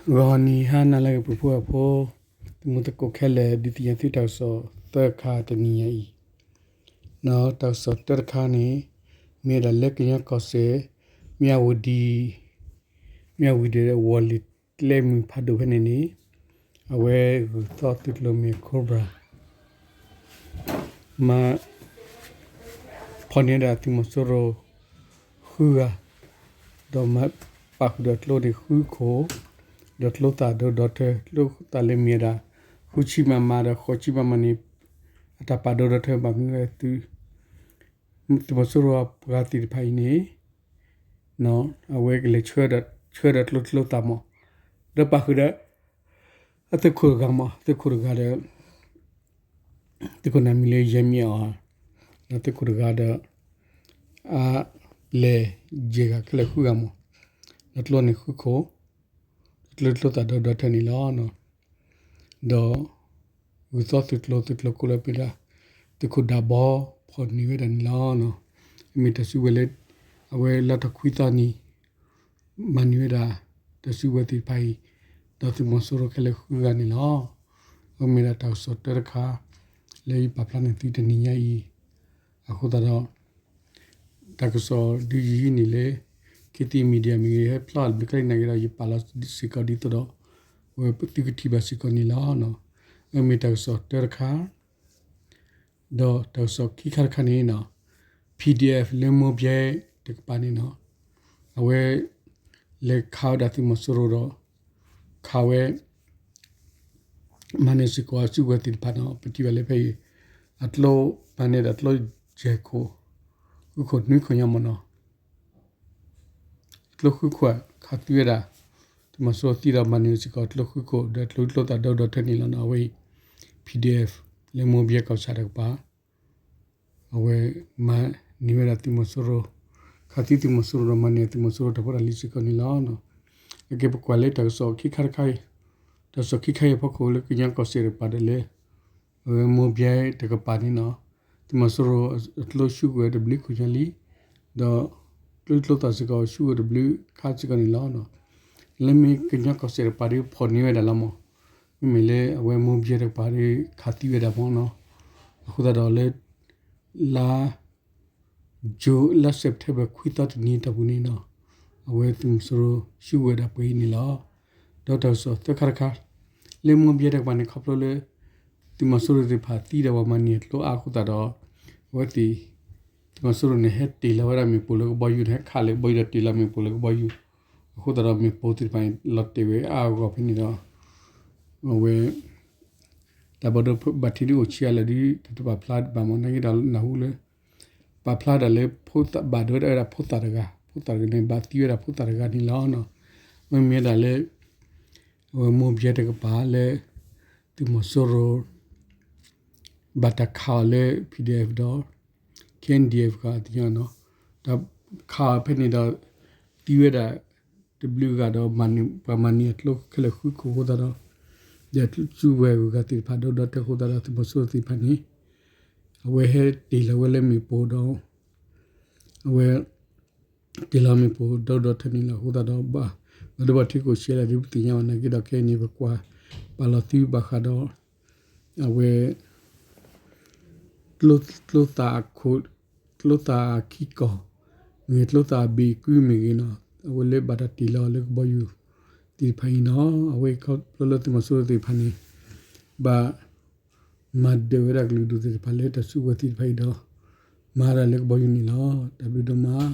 ဂီၤနံၤဟါနၤလၢအဂ့ၤ ပုၢ်ဖိဝဲၢ်ဖိ, သုမူသကိးခဲလၢာ် ဒုးသ့ၣ်ညါသုတၢ်ကစီၣ်သၢခါတနံၤညါအံၤ, တၢ်ကစီၣ်တၢတခါန့ၣ် မ့ၢ်ဝဲဒၣ်လၢကညီကီၢ်စဲၣ် မၠၣ်ဝတံၤ, မၠၣ်ဝတံၤဒီးဝီၤလ့ၤကျဲမုၢ်ဖးဒိၣ်ဖဲန့ၣ်န့ၣ်, အဝဲဂုၢ်သီသုးကျိၤမ့ၢ် Cobra မၤ ဖီၣ်န့ၢ်ဝဲဒၣ်သုးမီၤစိရိၤ ဃုဂၤ, ဒီးမၤပာ်ဃုာ်ဒီးကျိန့ၣ်ဃုခိၣ်, ဒီးကျိသၣ်ဒိဒီထၢ ကျိသၣ်လၢမ့ၢ်ဝဲဒၣ် ဃုဆံ မမ ဒီး ဃိးဆံ မမ န့ၣ် အတၢ်ပာ်ဒိဒီထၢဘၣ်မ့ၢ်ဝဲသုး သုးမီၤစိရိၤအပှၤသ့ၣ်တဖၣ်အံၤန့ၣ် အဝဲကလဲၤဆှၢဒီးကျိကျိသၣ်မး, ဒီးပာ်ဃုာ်ဒီး အသုးခိၣ်တဂၤမး သုးခိၣ်တဂၤဒီး သုးခိၣ်န့ၣ်မံၤလၢယဲမံၤအီၤ, ဒီးသုးခိၣ်တဂၤဒီး အလဲၤယဲၢ်ဂၤခဲလၢာ်ဃုဂၤမး, ဒီးကျိန့ၣ်ဃုခိၣ်, ကျိကျိသၣ်ဒိဒီထၢန့ၣ်လီၤ. ဒီး ဂုၢ်သီသုးကျိၤ သုးကျိၤခိၣ်လၢမ့ၢ်ဒၣ် သုးခိၣ်ဒၢဘီ ဖီၣ်န့ၢ်ဝဲဒၣ်န့ၣ်လီၤ. မ့ၢ်တၢ်စုကဝဲၤလၢ အဝဲလါထီၣ်ခွံသီနံၤ မၤန့ၢ်ဝဲဒၣ် တၢ်စုကဝဲၤသ့ၣ်တဖၣ်အံၤ ဒီးသုးမီၤစိရိၤခဲလၢာ်ဃုဂၤန့ၣ်လီၤ. အဝဲမ့ၢ်ဒၣ်တၢ်ကစီၣ်တၢတခါ လၢယပာ်ဖျါန့ၢ်သုတနံၤညါအံၤ, အဃိသတးဒီး တၢ်ကစီၣ်ဒုးယံၤန့ၣ်လၢ ခေတ်သစ် Media မ့ၢ်ဂ့ၤ ဟဲဖျါလၢဘျုးခဲလၢာ်န့ၣ်ဂ့ၤဒီး ယပာ်လီၤစ့ၢ်ကီးဒ်သိးဒီး အဝဲသုကထံၣ်ဘၣ်စ့ၢ်ကီးန့ၣ်လီၤ. အမ့ၢ်တၢ်ကစီၣ်တၢတခါ, ဒီးတၢ်ကစီၣ်ခံခါတခါန့ၣ် PDF လၢမိၢ်ဘဲတကပၤန့ၣ် အဝဲ လဲၤခးဝဲဒၣ်သုးမီၤစိရိၤဒီး ခးဝဲ မၤန့ၢ်စ့ၢ်ကီးအစုကဝဲၤသ့ၣ်တဖၣ်န့ၣ် ပထံၣ်ဘၣ်လၢဖဲအံၤ အကျိ မၤန့ၢ်ဒၣ်ကျိယဲၢ်ခိၣ် ဃုခိၣ်နွံခိၣ်ညါမ့ၢ်နီၤ ကျိဃုခိၣ်ခးသံဝဲဒၣ် သုးမီၤစိရိၤသံဒီးမၤန့ၢ်စ့ၢ်ကီးကျိဃုခိၣ် ဒီးကျိကျိသၣ်ဒိဒီထၢန့ၣ်လီၤ. အဝဲအံၤ PDF လၢမိၢ်ဘဲကီၢ်ဆၣ်တကပၤ အဝဲမၤန့ၢ်ဝဲဒၣ်သုးမီၤစိရိၤ ခးသံသုးမီၤစိရိၤဒီးမၤန့ၢ်သုးမီၤစိရိၤတၢ်ဖိတၢ်လံၤစ့ၢ်ကီးန့ၣ်လီၤ. အကဲပကွၢ်လၢတၢ်ကစီၣ်ခံခါတခါအံၤ, တၢ်ကစီၣ်ခံခါအံၤအဖီခိၣ်လၢကညီကီၢ်စဲၣ်တကပၤဒီးလၢ အဝဲမိၢ်ဘဲတကပၤန့ၣ်နီၤ သုးမီၤစိရိၤအကျိဆူၣ်ဝဲတဘျုးခိၣ်ညါလံ, ဒီးကျိကျိသၣ်စ့ၢ်ကီးဆူၣ်ဝဲတဘျုးခါစ့ၢ်ကီးန့ၣ်လီၤ. လၢမ့ၢ်ကညီကီၢ်စဲၣ်တကပၤဒီးဖီၣ်န့ၢ်ဝဲဒၣ်လီၤမး, မ့မ့ၢ်လၢအဝဲမိၢ်ဘဲတကပၤဒီးခးသံဝဲဒၣ်မ့ၢ်နီၤ, အဃိသတးဒီးလၢ လါ June လါ September ခွံသီတနံၤအတီၢ်ပူၤန့ၣ်နီၤ, အဝဲသုးမီၤစိရိၤဆူၣ်ဝဲဒၣ်ပှဲၤအံၤန့ၣ်လီၤ. ဒီးတၢ်ကစီၣ်သၢခါတခါ, လၢမိၢ်ဘဲတကပၤန့ၣ် ခီဖျိလၢ သုးမီၤစိရိၤသ့ၣ်တဖၣ်သံဒီးပှၤမၤန့ၢ်အကျိအါအဃိသတးဒီး အဝဲသ့ၣ် သုးမီၤစိရိၤန့ၣ် ဟဲတ့ၢ်လီၤဝဲဒၣ်မ့ၣ်ပိၢ်လၢကဘီယူၤန့ၣ် ဟဲခးလၢကဘီယူၤဒီးတ့ၢ်လီၤမ့ၣ်ပိၢ်လၢကဘီယူၤ, အဃိသတးဒီးမ့ၣ်ပိၢ်သ့ၣ်တဖၣ်န့ၣ် လီၤတဲာ်ဝဲအါအါဂီၢ်ဂီၢ်ဖဲန့ၣ်ဒီး အဝဲ တၢ်ဘၣ်ဒိဘၣ်ထံးဒုးအိၣ်ဆံးအါလဲၣ်ဒုး တၢ်တပာ်ဖျါဘၣ်မ့ၢ် နာ်က့ဒီးနၢ်ဟူလၢ ပာ်ဖျါဒၣ်လၢဖိသၣ် ဘၣ်ဒိဝဲဒၣ်ဖိသၣ်တဂၤ ဖိသၣ်တဂၤန့ၣ် ဘၣ်သံဝဲဒၣ်ဖိသၣ်တဂၤန့ၣ်လီၤ. မ့မ့ၢ်ဒၣ်လၢ အဝဲမိၢ်ဘဲတကပၤလၢ သုးမီၤစိရိၤ ဘၣ်တၢ်ခးအီၤလၢ PDF ဒီး KNDF ဂၤသ့ၣ်ညါနီၤ, တၢ်ခးအီၤဖဲန့ၣ်ဒီး သံဝဲဒၣ်တဘျုးဂၤဒီး ပှၤမၤန့ၢ်အကျိခဲလၢာ်ဃုခိၣ်အဃိသတးဒီး ဒီးစုကဝဲၤဂုၤဂၤသ့ၣ်တဖၣ်ဒီး ဒီးတဲအဃိသတးဒီး သုးမီၤစိရိၤသ့ၣ်တဖၣ်န့ၣ် အဝဲဟဲတ့ၢ်လီၤဝဲလၢမ့ၣ်ပိၢ်ဒီး အဝဲ တ့ၢ်လီၤမ့ၣ်ပိၢ်ဒီဒီထၢန့ၣ်လီၤ. အဃိသတးဒီး ဘၣ်ဒိဘၣ်ထံးကအိၣ်ဆံးလဲၣ်ဒုးပသ့ၣ်ညါဘၣ် နာ်က့ဒီးခဲအံၤန့ၣ် ပကွၢ်ပာ်လီၤသုဘၣ်ဃးဒီး အဝဲ ကျိသၣ်အခိၣ် ကျိသၣ်အခံကီၢ်မ့ၢ်ဂ့ၤ ကျိသၣ်အဘ့ၣ်အကုမ့ၢ်ဂ့ၤနီၤ အဝဲလၢဘၣ်တၢ်တ့ၢ်လီၤလၢကဘီယူၤသ့ၣ်တဖၣ်အံၤနီၤ အဝဲခီဖျိလၢသုးမီၤစိရိၤသ့ၣ်တဖၣ်န့ၣ် ဘၣ်မၤဒၢးဝဲဒၣ်ကလုာ်ဒူၣ်သ့ၣ်တဖၣ်လၢတၢ်စုကဝဲၤသ့ၣ်တဖၣ်အံၤဒီး မၤဒၣ်လၢကဘီယူၤန့ၣ်လီၤ. တၢ်ဘျုးဒိၣ်မး